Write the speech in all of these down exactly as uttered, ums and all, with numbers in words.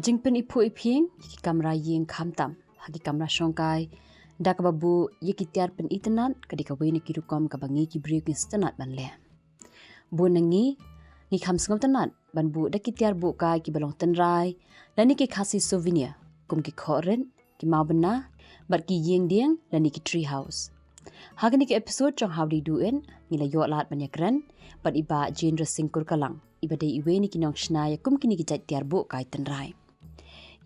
Jingpyniphuh iphieng ïa ki kamra ïing khamtam ha ki kamra shongkai da kaba buh ïa ki tiar pynitynnad ka dei kawei na ki rukom kaba ngi ki briew ki sngewtynnad ban leh. Bun na ngi ngi kham sngewtynnad ban buh da ki tiar buhkai kiba long tynrai lane ki Khasi souvenir, kum ki khohrit, ki mawbynna bad ki ïing dieng lane ki tree house. Ha kane ka episode jong Hawri Duin ngi la ïoh lad ban ïakren bad i Bah Jendra Singh Kurkalang, iba dei iwei na ki nongshna ïa kum kine ki jait tiar buhkai tynrai.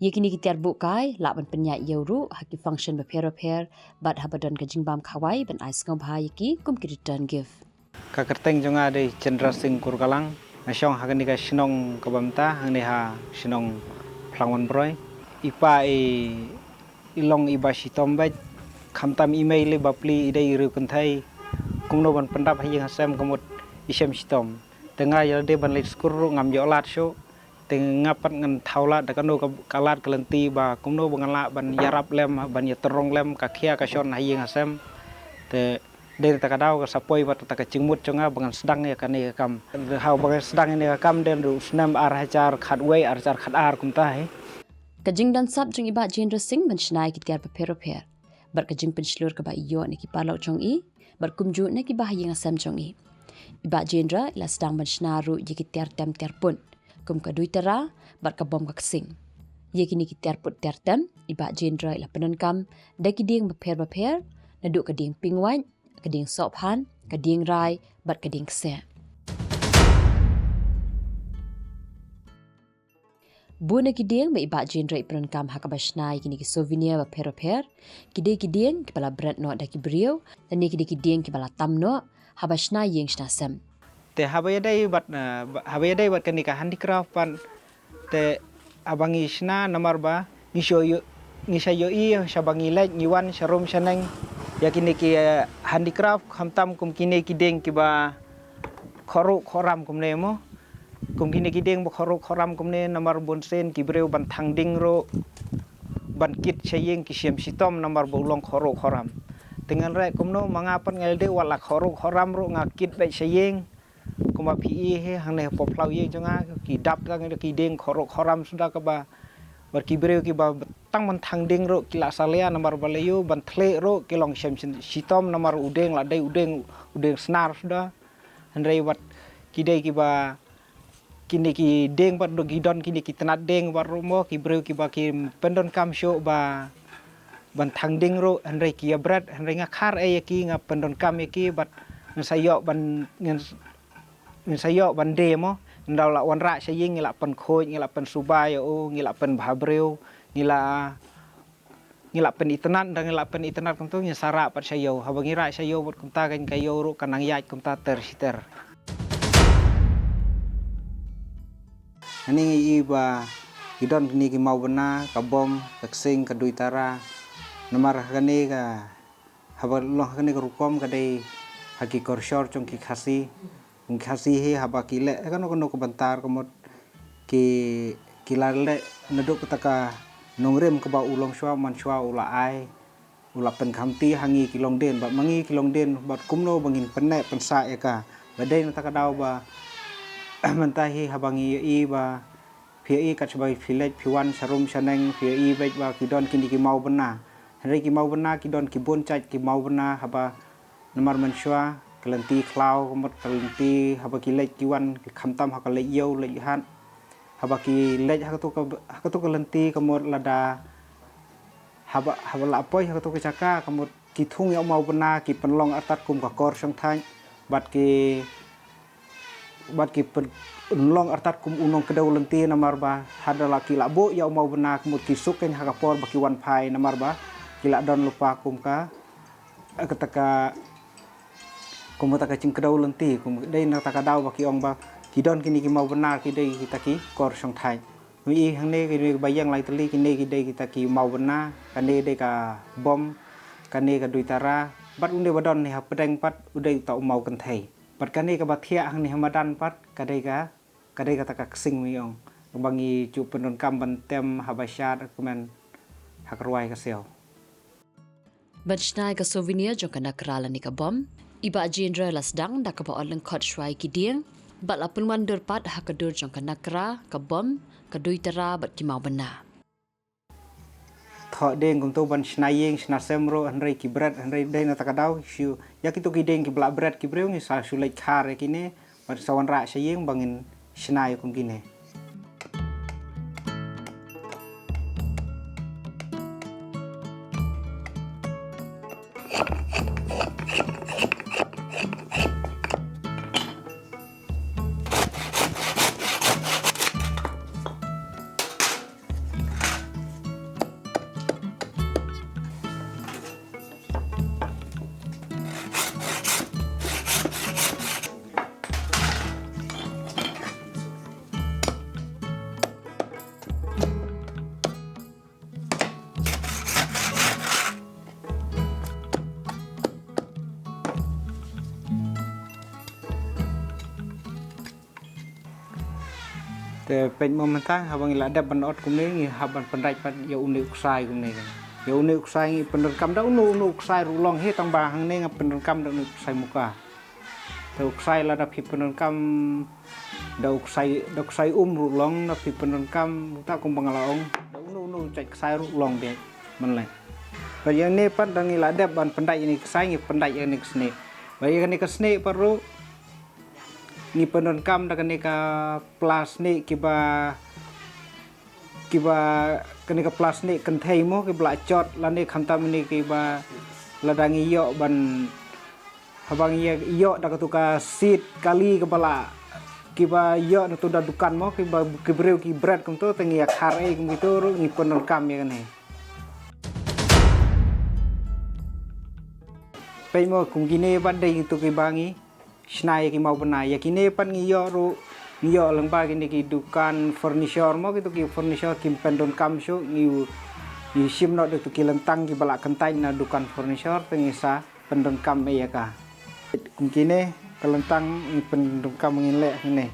Ïa kine ki tiar buhkai lah ban pynïaid ïew ruh ha ki function bapher bapher bad haba don ka jingbam khawai ban ai sngewbha ïa ki kum ki return gift. Ka kyrteng jong nga dei Jendra Singh Kurkalang. Nga shong ha kane ka shnong kaba mynta hangne ha shnong Phlangwanbroi. I pa i, i long iba shitom beit, khamtam i mei lei bapli i dei i riew kynthei. Kumno ban pyndap ha ïing ha sem ka mut i shem shitom. Te nga ïa lade ban leit skul ruh ngam ïoh lad shuh. Te nga pat ngan thaw lad da kano ka, ka lad ka lynti ba kumno ba ngan lah ban ïarap lem, ban ïatrong lem ka khia ka shon ha ïing ha sem. Te dei na kata ka daw ka sa poi bad kata ka jingmut jong nga ba ngan sdang ïa kane ka kam. Haba ngan sdang ïa kane ka kam dei ruh snem ar hajar khatwei, ar hajar khatar kumta hi. Ka jingdon sap jong i Bah Jendra Singh ban shna ïa ki tiar bapher bapher bad ka jingpynshlur kaba i ïoh na ki paralok jong i bad kumjuh na ki bahaïing hasem jong i. I Bah Jendra i la sdang ban shna ruh ïa ki tiar tem tiar put kum ka duitara bad ka bom ka ksing. Ïa kine ki tiar put tiar tem i Bah Jendra i la pyndonkam da ki dieng bapher bapher, naduh ka dieng pingwait, ka dieng sohphan, ka dieng rai bad ka dieng kseh. Bun na ki dieng ba i Bah Jendra i pyndonkam ha kaba shna ïa kine ki souvenir bapher bapher ki dei ki dieng kiba la bret noh da ki briew lane ki dei ki dieng kiba la tam noh haba shna ïing shna sem. Te haba ïadei bad, eh, ba-, haba ïadei bad kane ka handicraft pat, te haba ngi shna namar ba ngi shu ïoh, ngi sa ïohi shaba ngi leit ngi wan sharum shaneng ïa kine ki, eh, handicraft, khamtam kum kine ki dieng kiba khohruh khohram kumne mo. Kum kine ki dieng ba khohruh khohram kumne namar bunsien ki briew ban thang dieng ruh, ban kit sha ïing ki shem shitom namar ba u long khohruh khohram. Te ngan reh kumno, ma nga pat nga la dei wat la khohruh khohram ruh nga kit beit sha ïing. Kumba phi i hi hangne hapoh phlaw ïing jong nga ki dap tang da ki dieng khohruh khohram suda kaba, bad ki briew kiba tang ban thang dieng ruh ki la salia namar ba la ïoh, ban thleh ruh ki long shem shin-, shitom namar u dieng la dei u dieng, u dieng snar suda. Hynrei wat ki dei kiba, kine ki dieng bad ruh ki don kine ki tnat dieng bad ruh mo, ki briew kiba ki pyndonkam shuh ba ban thang dieng ruh, hynrei ki ïa bret, hynrei nga khar ei ïa ki, nga pyndonkam ïa ki bad ngan sa ïoh ban, ngan, ngan sa ïoh ban die mo. Ngi la wanrah sha ïing ngi la pynkhuid, ngi la pynsuba ïa u, ngi la pynbha briew, ngi la, ngi la pynitynnad, da ngi la pynitynnad kumta ngi sa rah pat sha ïew. Haba ngi rah sha ïew bad kumta kan ka ïew ruh ka nang ïaid kumta ter shi ter. Hangne ngi i ba ki don kine ki mawbynna, ka bom, ka ksing, ka duitara. Namar ha kane ka, haba long ha kane ka rukom ka dei ha ki kyrshor jong ki Khasi. Ki Khasi hi haba ki leh kano kano ka bynta ka mut ki, ki la leh naduh kata ka nongrim kaba u longshuwa manshuwa u la ai, u la pynkhamti ha ngi ki longdien, bad ma ngi ki longdien bad kumno ba ngin pynneh pynsah ïa ka. Ba dei na kata ka daw ba mynta hi haba ngi ïohi ba phi ïohi kat shaba phi leit phi wan sharum shaneng phi ïohi beit ba ki don kine ki mawbynna. Hynrei ki mawbynna ki don ki bun jait ki mawbynna haba namar mynshuwa ka lynti khlaw ka mut ka lynti haba ki leit ki wan ki khamtam ha ka leit ïew leit hat. Haba ki leit ha kato ka, ha kato ka lynti ka mut lada haba, haba la poi ha kato ka jaka ka mut ki thung ïa u mawbynna ki pynlong artat kum ka kor shongthait bad ki, bad ki pynlong artat kum u nongkdew lynti namar ba haba la ki la buh ïa u mawbynna ka mut ki suk kein ha ka por ba ki wan phai namar ba ki la don lypa kum ka, kata ka, kum kata ka jingkdew lynti, kum dei na kata ka daw ba ki ong ba ki don kine ki mawbynna ki dei kita ki kor shongthait. Ngi i hangne kine ba ïeng lai tylli kine ki dei kita ki mawbynna, kane dei ka bom, kane ka duitara, bad une ba don ne hapdeng pat u dei uta u mawkynthei. Bad kane kaba thiah hangne ha madan pat ka dei ka, ka dei kata ka ksing ngi ong. Kaba ngi ju pyndonkam ban tem haba shad kmen ha ka rwai ka siaw. Ban shna ïa ka souvenir jong ka nakra lane ka bom, i Bah Jendra la sdang da kaba ot lyngkhot shuwa ïa ki dieng Bad la pynwandur pat ha ka dur jong ka nakra, ka bom, ka duitara bad ki mawbynna. Thoh deng kumto ban shna ïing shna sem ruh, hynrei ki bret, hynrei dei na kata ka daw shu ïa kito ki deng kiba la bret ki briew ngi sa shu leit khar ïa kine bad sa wanrah sha ïing ba ngin shna ïa kum kine. Te peit mo mynta haba ngi la dep ban ot kumne ngi hap ban pyndait pat ïa une u ksai kumne kan. Ïa une u ksai ngi pyndonkam da uno uno u ksai ruh long hi, tang ba hangne nga pyndonkam da une u ksai muka. Te u ksai lada phi pyndonkam da u ksai, da u ksai um ruh long, da phi pyndonkam ruh ta kumba nga la ong da uno uno u jait ksai ruh long beit. Mynlei. Bad ïa kane pat da ngi la dep ban pyndait ïa kane ka ksai ngi pyndait ïa kane ka snieh. Bad ïa kane ka snieh pat ruh ngi pyndonkam da kane ka plastik kiba, kiba, kane ka plastik kynthei mo kiba la jot lane khamtam ne kiba lada ngi ïoh ban, haba ngi ïoh da katu ka seed kali kaba la, kiba ïoh na tu da dukan mo kiba ki briew ki bret kumto te ngi ïa khar ei kum kito ruh ngi pyndonkam ïa kane. Peit mo kum kine pat dei kito kiba ngi shna ïa ki mawbynna. Ïa kine pat ngi ïoh ruh, ngi ïoh lyngba kine ki dukan furniture mo, kito ki furniture kim pyndonkam shuh, ngi, ngi shim noh da kito ki lyntang kiba la kyntait na dukan furniture te ngi sa pyndonkam ïa ka. Kum kine ka lyntang ngi pyndonkam, ngin leh kine.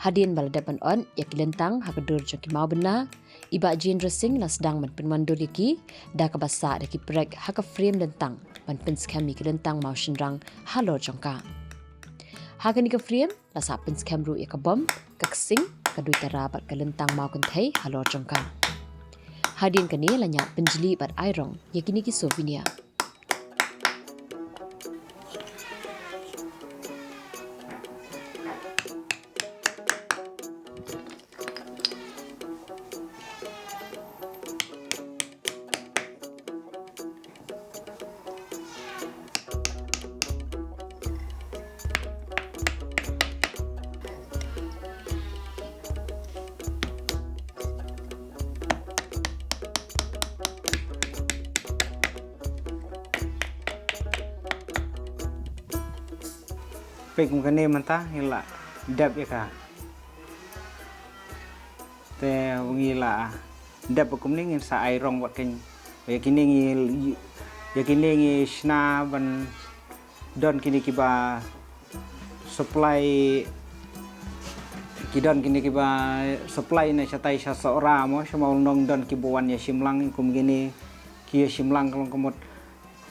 Hadien ba la dep ban ot ïa ki lyntang ha ka dur jong ki mawbynna, i Bah Jendra Singh la sdang ban pynwandur ïa ki da kaba sah da ki prek ha ka frame lyntang ban pynskhem ïa ki lyntang mawshynrang halor jong ka. Ha kane ka frame la sah pynskhem ruh ïa ka bom, ka ksing, ka duitara bad ka lyntang mawkynthei halor jong ka. Hadien kane la ñiad pynjli bad ai rong ïa kine ki souvenir. Peit kum kane mynta ngi la dep ïa ka. Te ngi la dep kumne ngin sa ai rong wat kane. Ïa kine ngi, ïa kine ngi shna ban don kine kiba supply, ki don kine kiba supply na shatai sha Sohra mo, sha Mawlynnong don kiba wan ïa shim lang kum kine, ki ïa shim lang ka long ka mut,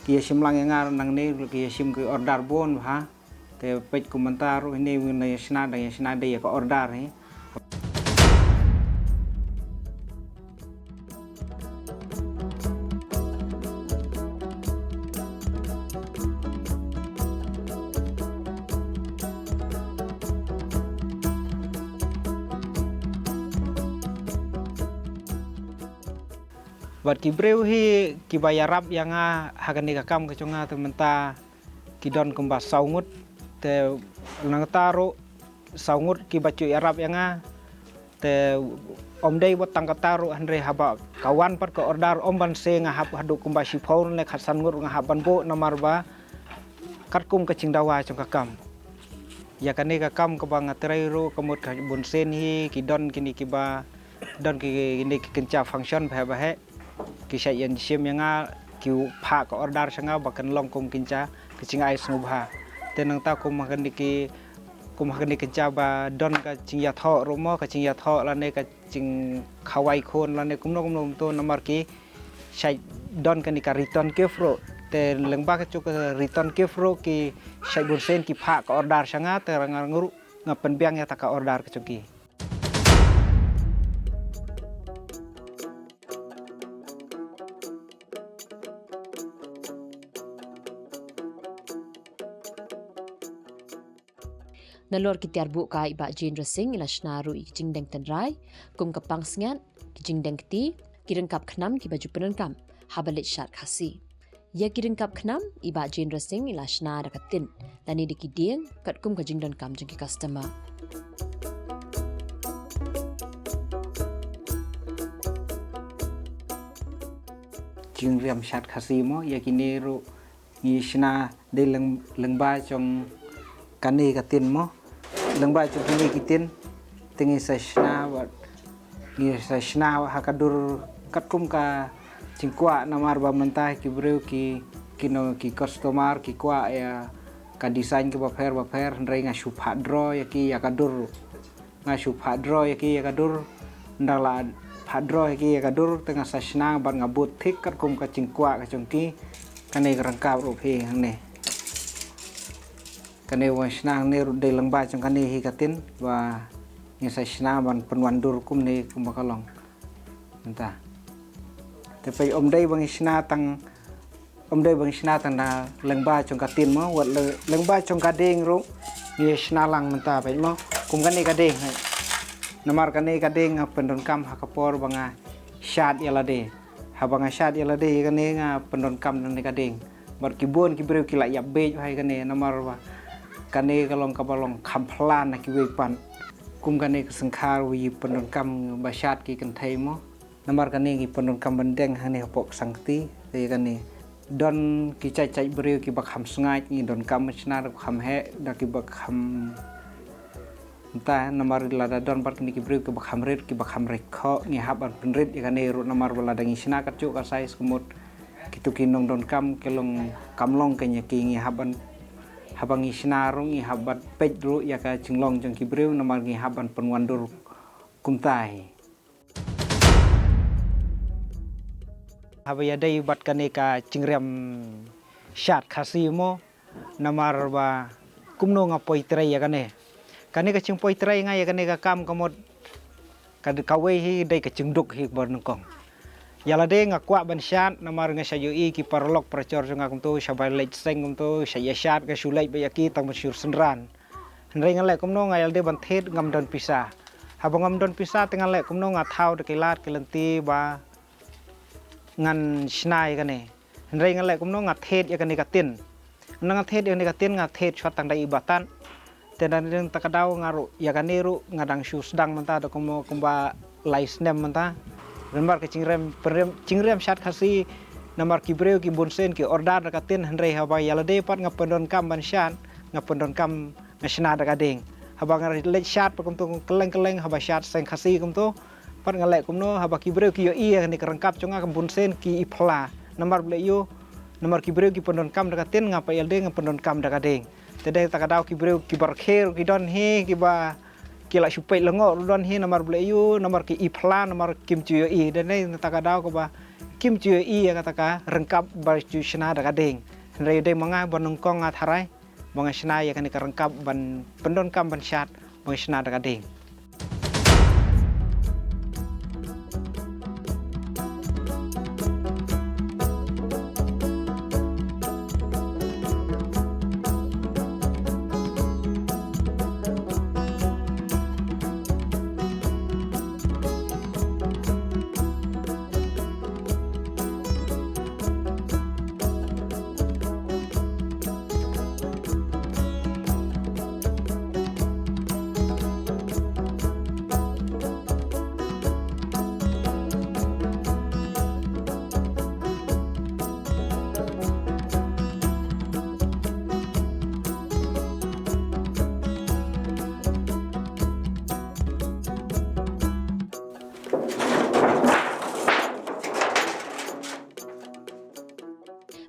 ki ïa shim lang ïa nga nangne, ki ïa shim ki order bun bha. Te peit kum mynta ruh hynne ngi ïa shna, dang ïa shna dei ïa ka order hi. Bad ki briew hi kiba ïarap ïa nga ha kane ka kam ka jong nga te mynta ki don kumba saw ngut, te nangta ruh saw ngut kiba ju ïarap ïa nga. Te ym dei wat tang kata ruh hynrei haba ka wan pat ka order ym ban seh nga hap haduh kumba shiphew ne khatsan ngut ruh nga hap ban buh namar ba katkum ka jingdawa jong ka kam. Ïa kane ka kam kaba nga trei ruh ka mut ka bun sien hi ki don kine kiba don ki, kine ki kynja function bha bha hi. Ki shait ïa shim ïa nga, ki phah ka order sha nga ba kan long kum kynja ka jingai sngewbha. Te nangta kum ha kane ki, kum ha kane kynja ba don ka jingïathoh ruh mo, ka jingïathoh lane ka jingkhawai khun lane kumno kumno kumto namar ki shait don kane ka return gift ruh. Te lyngba ka jong ka return gift ruh ki shait bun sien ki phah ka order sha nga, te nga ruh nga pynbiang ïa kata ka order ka jong ki. Nalor ki tiar buh kai i Bah Jendra Singh i la shna ruh ïa ki jingdeng tynrai, kum ka pangsngiat, ki jingdeng kti, ki ryngkap khnam kiba ju pyndonkam haba leit shad Khasi. Ïa ki ryngkap khnam i Bah Jendra Singh i la shna da ka tin lane da ki dieng, katkum ka jingdonkam jong ki customer. Jingriam shad Khasi mo, ïa kine ruh ngi shna dei lyng-, lyngba jong kane ka tin mo. Lyngba jong kine ki tin te ngi sa shna bad ngi sa shna ha ka dur katkum ka jingkwah, namar ba mynta ki briew ki, ki no, ki customer ki kwah ïa ka design kiba pher ba pher, hynrei nga shu phah draw ïa ki ïa ka dur. Nga shu phah draw ïa ki ïa ka dur, nda la phah draw ïa ki ïa ka dur, te nga sa shna bad nga bud thik katkum ka jingkwah ka jong ki. Kane ka ryngkap ruh phi hangne. Kane ba nga shna hangne ruh dei lyngba jong kane hi ka tin, ba ngi sa shna ban pynwandur kumne kumba ka long. Mynta. Te peit, ym dei ba ngi shna tang Ym dei ba ngi shna tang da lyngba jong ka tin mo, wat le-, lyngba jong ka dieng ruh ngi shna lang mynta, peit mo. Kum kane ka dieng, hei. Namar kane ka dieng nga pyndonkam ha ka por ba nga shad ïa lade. Haba nga shad ïa lade kane nga pyndonkam da kane ka dieng. Bad ki bun ki briew ki la ïap beit ha kane, namar ba kane ka long kaba long kham phla na kiwei pat. Kum kane ka sngewkhar ba ngi pyndonkam ba shad ki kynthei mo. Namar kane ngi pyndonkam ban deng hangne hapoh ka sangkti, te kane don ki jait jait briew kiba kham sngaid, ngi donkam ban shna da kiba kham heh, da kiba kham, mynta namar lada don pat kine ki briew kiba kham rit, kiba kham rit khoh, ngi hap ban pynrit ïa kane ruh, namar ba lada ngi shna katjuh ka size ka mut kito ki nongdonkam ki long, kam long kein ïa ki, ngi hap ban, haba ngi shna ruh ngi hap ban peit ruh ïa ka jinglong jong ki briew, namar ngi hap ban pynwandur kumta hi. Haba ïadei bad kane ka jingriam shad Khasi mo, namar ba kumno nga poi trei ïa kane. Kane ka jingpoi trei nga ïa kane ka kam ka mut ka, kawei hi dei ka jingduk hi ba nyngkong. Ïa lade nga kwah ban shad, namar nga shait ïohi ki paralok parajor jong nga kumto, shaba leit seng kumto, shait ïa shad, nga shu leit beit ïa ki tang ban shu synran. Hynrei ngan leh kumno, nga ïa lade ban thied ngam don pisa. Haba ngam don pisa te ngan leh kumno, nga thaw da ki lad ki lynti ba ngan shna ïa kane. Hynrei ngan leh kumno, nga thied ïa kane ka tin. Nga thied ïa kane ka tin, nga thied shwa tang da i ba tan. Te da dang ta ka daw nga ruh ïa kane ruh nga dang shu sdang mynta da kumno kumba lai snem mynta. Namar ka jingriam, pynriam, jingriam shad Khasi, namar ki briew ki bun sien ki order da ka tin, hynrei haba ïa lade pat nga pyndonkam ban shad, nga pyndonkam nga shna da ka dieng. Haba nga leit shad pat kumto kylleng kylleng, haba shad seng Khasi kumto, pat nga leh kumno, haba ki briew ki ïohi ïa kane ka ryngkap jong nga ka bun sien ki i phla. Namar ba leh ïoh, namar ki briew ki pyndonkam da ka tin, nga pat ïa lade nga pyndonkam da ka dieng. Te dei ta ka daw ki briew kiba rkhie ruh ki don hi, kiba ki la shu peit lyngngoh ruh don hi, namar ba leh ïoh, namar ki i phla, namar kim ju ïohi. Dei ta ka daw kaba kim ju ïohi ïa kata ka ryngkap ba ju shna da ka dieng. Hynrei dei ma nga ba nyngkong nga tharai ba nga shna ïa kane ka ryngkap ban pyndonkam ban shad, ba nga shna da ka dieng.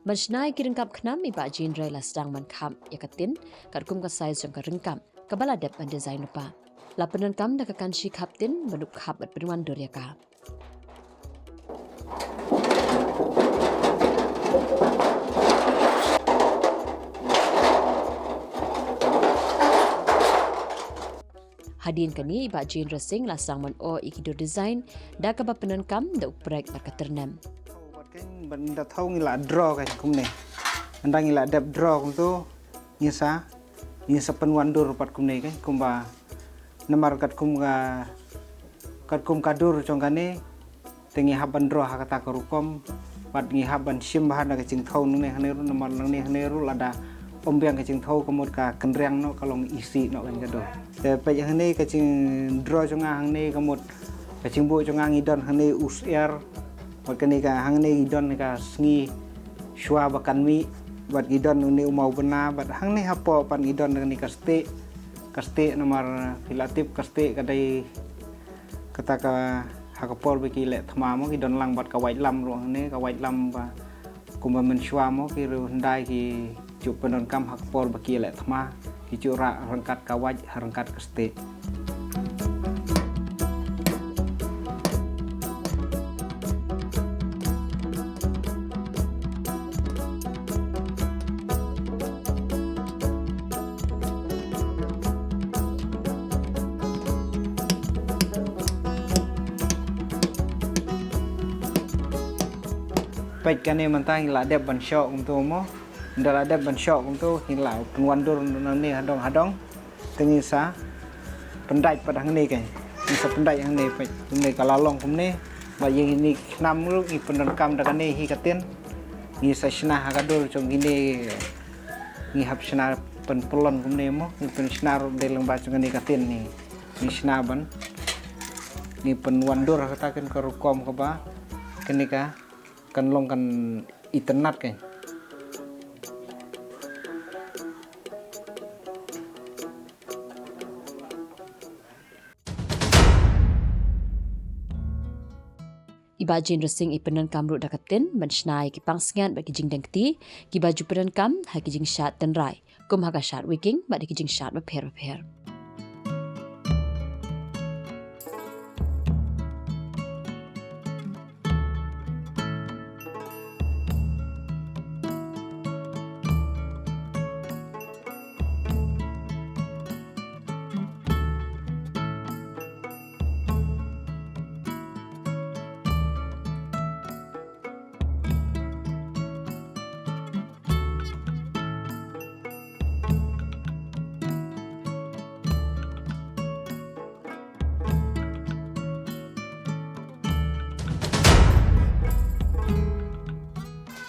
Ban shna ïa ki ryngkap khnam, i Bah Jendra i la sdang ban khap ïa ka tin katkum ka size jong ka ryngkap kaba la dep ban design lypa. La pyndonkam da ka kanshi khap tin ban dup khap bad pynwandur ïa ka. Hadien kane i Bah Jendra Singh la sdang ban oh ïa ki dur design da kaba pyndonkam da u prek bad ka tyrnem. Wat kein ban da thaw ngi la draw kein kumne. Ynda ngi la dep draw kumto ngi sa ngi sa pynwandur pat kumne kein kumba namar katkum ka katkum ka dur jong kane. Te ngi hap ban draw ha kata ka rukom bad ngi hap ban shim bha na ka jingthaw nangne hangne ruh namar nangne hangne ruh lada ym biang ka jingthaw ka mut ka kynriang noh ka long isih noh kein ka dur. Te peit hangne ka jingdraw jong nga hangne ka mut ka jingbuh jong nga ngi don hangne u syiar bad kane ka hangne ngi don ka sngi shuwa ba kan mih bad ngi don une u maw bynna bad hangne hapoh pat ngi don kane ka stieh ka stieh namar phi la tip ka stieh ka dei kata ka ha ka por ba ki leh thma mo ki don lang bad ka wait lam ruh hangne ka wait lam ba kumba mynshuwa mo ki ruh hyndai ki ju pyndonkam ha ka por ba ki leh thma ki ju rah ryngkat ka wait ha ryngkat ka stieh. Peit kane mynta ngi la dep ban shoh kumto mo. Nda la dep ban shoh kumto ngi la pynwandur nangne hadong hadong. Te ngi sa pyndait pat hangne kein. Ngi sa pyndait hangne peit kumne ka la long kumne. Ba ïa ngi khnam ruh ngi pyndonkam da kane hi ka tin. Ngi sa shna ha ka dur jong kine ngi hap shna pynpylon kumne mo ngi pynshna ruh dei lyngba jong kane ka tin ni. Ngi shna ban ngi pynwandur ha kata kein ka rukom kaba kane ka kan long kan itynnat kein. I Bah Jendra Singh i pyndonkam ruh da ka tin ban shna ïa ki pangsngiat bad ki jingdeng kti kiba ju pyndonkam ha ki jingshad tynrai kum ha ka shad wiking bad ha ki jingshad bapher bapher.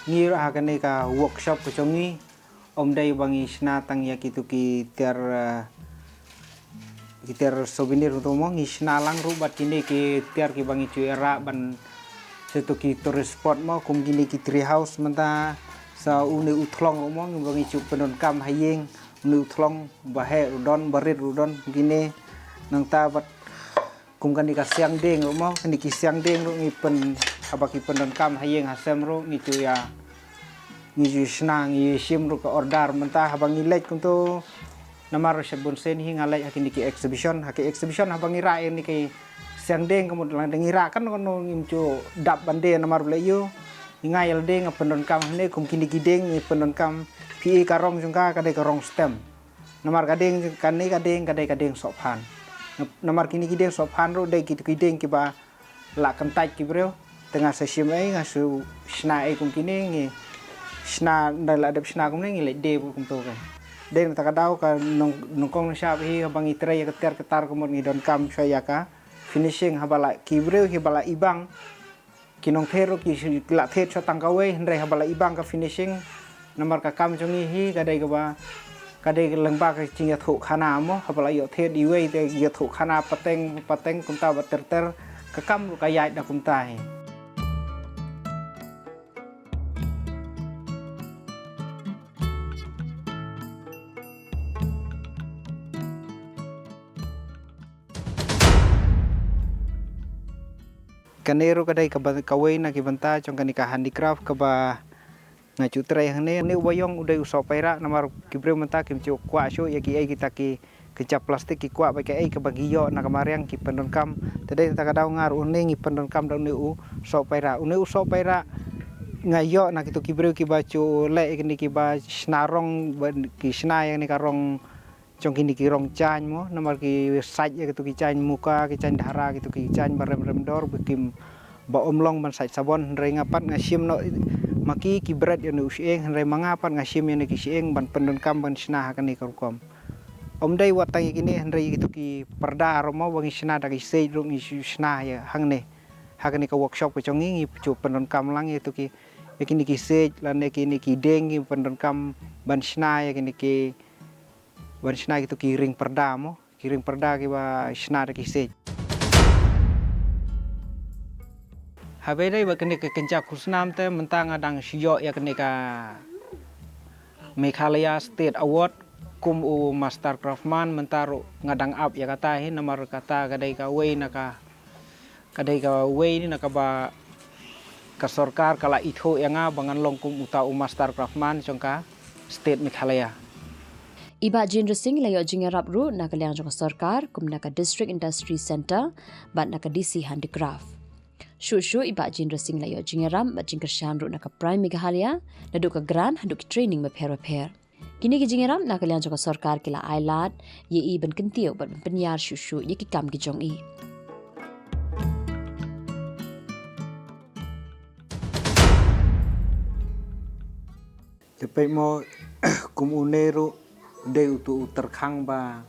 Ngi ruh ha kane ka workshop ka jong ngi ym dei ba ngi shna tang ïa kitu ki tiar, eh, ki tiar souvenir tu mo ngi shna lang ruh bad kine ki tiar kiba ngi ju ïarah ban sa tu ki tourist spot mo kum kine ki tree house mynta sa une u thlong ruh mo ngi ba ngi ju pyndonkam ha ïing une u thlong ba heh ruh don ba rit ruh don kine nangta bad kum kane ka siang dieng ruh mo kane ki siang dieng ruh ngi pyn haba ki pyndonkam ha ïing ha sem ruh ngi ju ïa ngi ju shna ngi shim ruh ka order mynta haba ngi leit kumto namar ruh shet bun sien hi nga leit ha kine ki exhibition ha ki exhibition haba ngi rah ïa kine ki siang dieng ka mut lang ngi rah kan kan ngim ju dap ban die namar ba leh ïoh ngi ngai ïa lade nga pyndonkam hangne kum kine ki dieng ngi pyndonkam phi i ka rong jong ka ka dei ka rong stem. Namar ka dieng kane ka dieng ka dei ka dieng sohphan. Namar kine ki dieng sohphan ruh dei ki ki dieng kiba la kyntait ki briew. Te nga sa shim ei nga sa shna ei kum kine ngi shna nda la dep shna kumne ngi leit de bu kumto ka. Dei na ta ka daw ka nong nongkong nongshap hi haba ngi trei ïa ka ter ka tar ka mut ngi donkam sha ïa ka finishing haba la ki briew hi ba la ibang. Ki nongthied ruh ki la thied sha tang kawei hynrei haba la ibang ka finishing namar ka kam jong ngi hi ka dei kaba ka dei lyngba ka jingïathuh khana mo haba la ïoh thied iwei te ïathuh khana pateng pateng kumta ba ter ter ka kam ruh ka ïaid da kumta hi. Kane ruh ka dei kaba kawei na ki bynta jong kane ka handicraft kaba nga ju trei hangne. Une u ba ïong u dei u soh paira namar ki briew mynta kim ju kwah shuh ïa ki ei kita ki kjap plastik ki kwah ba ki ei kaba ngi ïoh na ka mariang ki pyndonkam. Te dei na ta ka daw nga ruh une ngi pyndonkam da une u soh paira. Une u soh paira nga ïoh na kitu ki briew kiba ju leh ïa kine kiba shna rong ki shna ïa kane ka rong jong kine ki rong jaiñ mo, namar ki sait ïa kito ki jaiñ muka, ki jaiñ dhara, kito ki jaiñ ba rem rem dor ba kim, ba ym long ban sait sabon. Hynrei nga pat nga shim noh ma ki ki bret ïa une u shyieng, hynrei ma nga pat nga shim ïa une ki shyieng ban pyndonkam ban shna ha kane ka rukom. Ym dei wat tang ïa kine, hynrei ïa kito ki parda ruh mo ba ngi shna da ki siej ruh ngi shu shna ïa hangne. Ha kane ka workshop ka jong ngi ngi ju pyndonkam lang ïa kito ki, ïa kine ki siej lane kine ki dieng ngi pyndonkam ban shna ïa kine ki, ban shna ïa kito ki ring parda mo, ki ring parda kiba shna da ki siej. Haba ïadei bad kane ka kynja khusnam te mynta nga dang shu ïoh ïa kane ka Meghalaya State Award kum u Master Craftsman, mynta ruh nga dang ap ïa kata hi, namar kata ka dei kawei na ka, ka dei kawei na kaba ka sorkar ka la ithuh ïa nga ba ngan long kum uta u Master Craftsman jong ka State Meghalaya. I Bah Jendra Singh la ïoh jingïarap ruh na ka liang jong ka sorkar kum na ka District Industry Centre bad na ka D C Handicraft. Shuh shuh i Bah Jendra Singh la ïoh jingïarap bad jingkyrshan ruh na ka Prime Meghalaya naduh ka grant haduh ki training bapher bapher. Kine ki jingïarap na ka liang jong ka sorkar ki la ai lad ïa i ban kyntiew bad ban pynïar shuh shuh ïa ki kam ki jong i. Te peit mo, kum une ruh dei uto u tyrkhang ba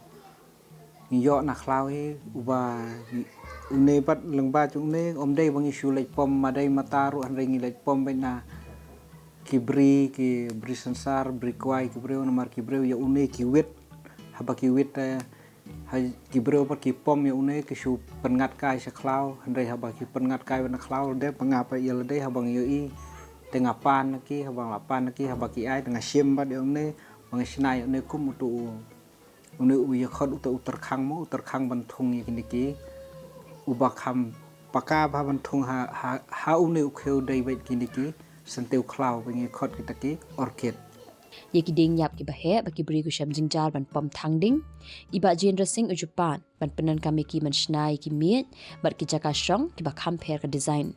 ngi ïoh na khlaw hi, uba une pat lyngba jong une ym dei ba ngi shu leit pom ma dei mata ruh, hynrei ngi leit pom beit na ki bri, ki bri synsar, bri kwai, ki briew, namar ki briew ïa une ki wit, haba ki wit, eh, ha ki briew pat ki pom ïa une ki shu pynngat kai sha khlaw, hynrei haba ki pynngat kai beit na khlaw de, ba nga pat ïa lade haba nga ïohi te nga pan na ki, haba nga pan na ki, haba ki ai te nga shim bad ïa une ba nga shna ïa une kum uto u, une u ïa khot uto u tyrkhang mo, u tyrkhang ban thung ïa kine ki, uba kham paka ba ban thung ha, ha, ha une u khiew dei beit kine ki syntiew khlaw ba ngi khot kita ki orchid. Ïa ki dieng ïap kiba heh ba ki briew ki shem jingjar ban pom thang ding, i Bah Jendra Singh u ju pan ban pyndonkam ïa ki ban shna ïa ki miej bad ki jaka shong kiba kham pher ka design.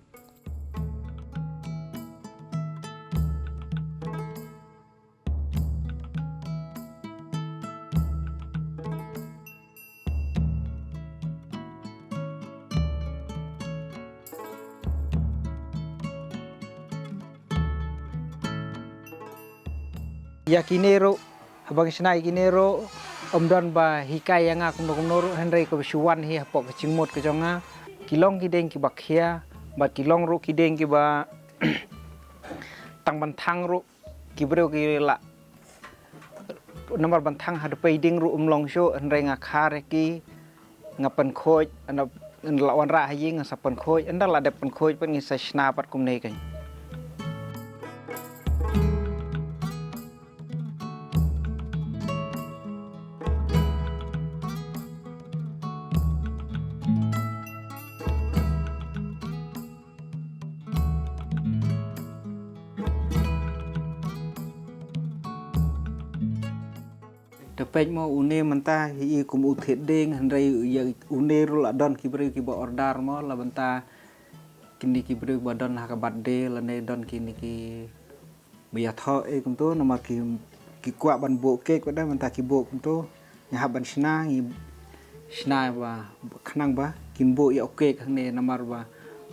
Ïa kine ruh, haba nga shna ïa kine ruh, ym don ba hikai ïa nga kumno kumno ruh, hynrei kaba shu wan hi hapoh ka jingmut ka jong nga. Ki long ki dieng kiba khia, bad ki long ruh ki dieng kiba tang ban thang ruh ki briew ki la, namar ban thang ha dpei ding ruh ym long shuh, hynrei nga khar ïa ki, nga pynkhuid, ynda, ynda la wanrah ha ïing nga sa pynkhuid, ynda la dep pynkhuid pat ngi sa shna pat kumne kein. Te peit mo, une mynta hi i kum u thied dieng, hynrei ïa une ruh la don ki briew kiba order mo, la bynta kine ki briew ba don ha ka birthday lane don kine kiba ïathoh eh kumto, namar ki, ki kwah ban buh cake pat de, mynta ki buh kumto. Ngi hap ban shna, ngi shna ba khnang ba kin buh ïa u cake hangne, namar ba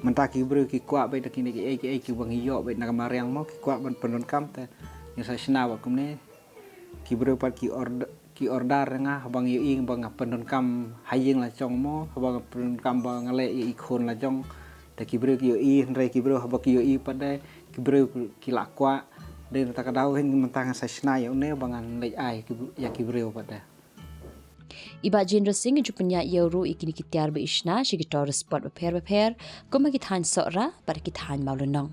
mynta ki briew ki kwah beit da kine kiei kiei kiba ngi ïoh beit na ka mariang mo, ki kwah ban pyndonkam, te ngi sa shna bad kumne. Ki briew pat ki ord-, ki order ïa nga, haba nga ïohi ba nga pyndonkam ha ïing la jong mo, haba nga pyndonkam ba nga leh ïa i khun la jong. Te ki briew ki ïohi, hynrei ki briew haba ki ïohi pat de, ki briew ki la kwah. Dei na kata ka daw hi mynta nga sa shna ïa une ba ngan leit ai ki, ïa ki briew pat de. I Bah Jendra Singh ju pynïaid ïa u ruh ïa kine ki tiar ba i shna sha ki tourist spot bapher bapher, kum ha ki thaiñ Sohra bad ki thaiñ Mawlynnong.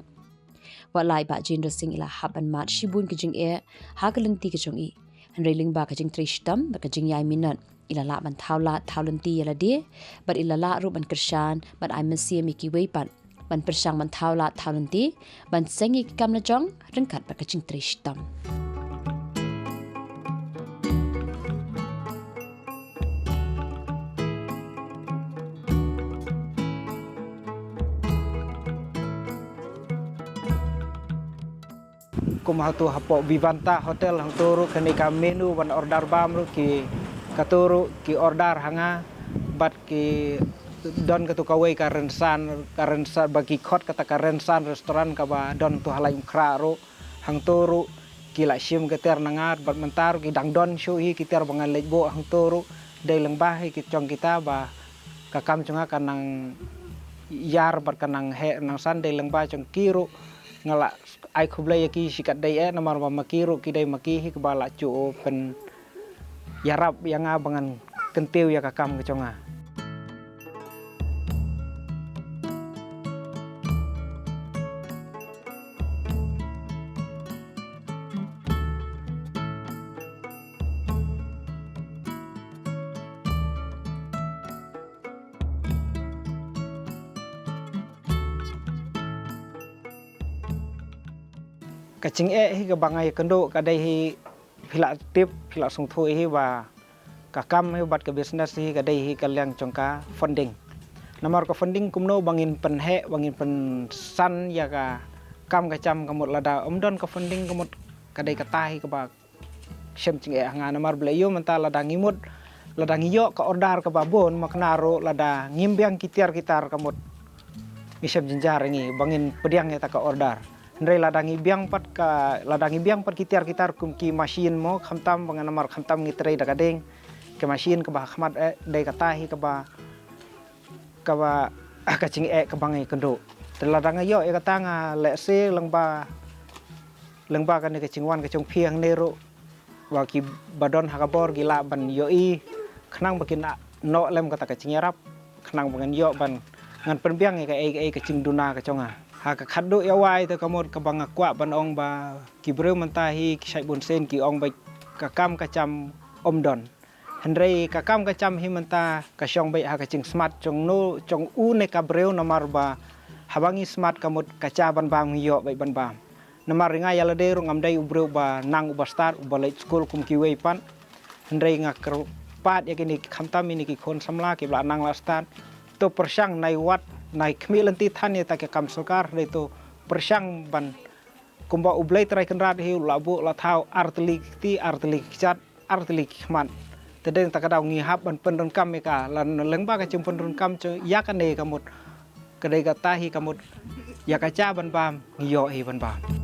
Wat la i Bah Jendra Singh i la hap ban mad shibun ki jingeh ha ka lynti ka jong i, hynrei lyngba ka jingtrei shitom bad ka jingïaid minot, i la lah ban thaw lad thaw lynti ïa lade, bad i la lah ruh ban kyrshan bad ai mynsiem ïa kiwei pat ban pyrshang ban thaw lad thaw lynti, ban seng ïa ki kam la jong ryngkat bad ka jingtrei shitom. Kum hato hapoh Vivanta Hotel hangto ruh kane ka menu ban order bam ruh ki, Kato ruh ki order ha nga bad ki don kato kawei ka rynsan, ka rynsan ba ki khot kata ka rynsan restaurant kaba don tu ha Laitumkhrah ruh. Hangto ruh ki la shim ki tiar na nga bad mynta ruh ki dang don shuh hi ki tiar ba ngan leit buh hangto ruh. Dei lyngba hi ki jong kita ba ka kam jong nga ka nang ïar bad ka nang heh nang san, dei lyngba jong ki ruh nga la ai khublei ïa ki shikatdei eh namar ba ma ki ruh ki dei ma ki hi kaba la ju pynïarap ïa nga ba ngan kyntiew ïa ka kam ka jong nga. Ka jingeh hi kaba nga ïakynduh ka dei hi, phi la tip, phi la sngewthuh hi ba ka kam hi bad ka business hi ka dei hi ka liang jong ka funding. Namar ka funding kumno ba ngin pynheh, ba ngin pynsan ïa ka kam ka jam, ka mut lada ym don ka funding ka mut ka dei kata hi kaba shem jingeh ha nga. Namar balei ïoh mynta lada ngi mut, lada ngi ïoh ka order kaba bun ma kane ruh lada ngim biang ki tiar ki tar ka mut ngi shem jynjar ngi ba ngin pdiang ïa ta ka order. Hynrei lada ngi biang pat ka, lada ngi biang pat ki tiar ki tar kum ki machine mo, khamtam ba ngan, namar khamtam ngi trei da ka ding. Ki machine kaba ha khmat eh dei kata hi kaba, kaba ka jingeh kaba nga ïakynduh. Te lada nga ïoh ïa kata nga lehse lyngba, lyngba kane ka jingwan ka jong phi hangne ruh, ba kiba don ha ka bor ki lah ban ïohi khnang ba kin noh lem kata ka jingïarap khnang ba ngan ïoh ban, ngan pynbiang ïa kaei kaei ka jingduna ka jong nga. Ha ka khatduh ïa wai te ka mut kaba nga kwah ban ong ba ki briew mynta hi ki shait bun sien ki ong ba ka kam ka jam ym don. Hynrei ka kam ka jam hi mynta ka shong beit ha ka jingsmat jong no, jong u ne ka briew, namar ba haba ngi smat ka mut ka jia ban bam ngi ïoh beit ban bam. Namar nga ïa lade ruh ngam dei u briew ba nang uba stad, uba leit skul kum kiwei pat. Hynrei nga kyrpad ïa kine ki khamtam ine ki khun samla kiba la nang la stad. To pyrshang nai wat nai khmih lynti than ïa ta ki kam sorkar, hynrei to pyrshang ban kumba U Blei Trai Kynrad hi u la buh la thaw ar tylli ki kti, ar tylli ki kjat, ar tylli ki khmat. Te dei na kata ka daw ngi hap ban pyndonkam ïa ka, lada lyngba ka jingpyndonkam jong ïa kane ka mut, ka dei kata hi ka mut ïa ka jia ban bam ngi ïoh hi ban bam.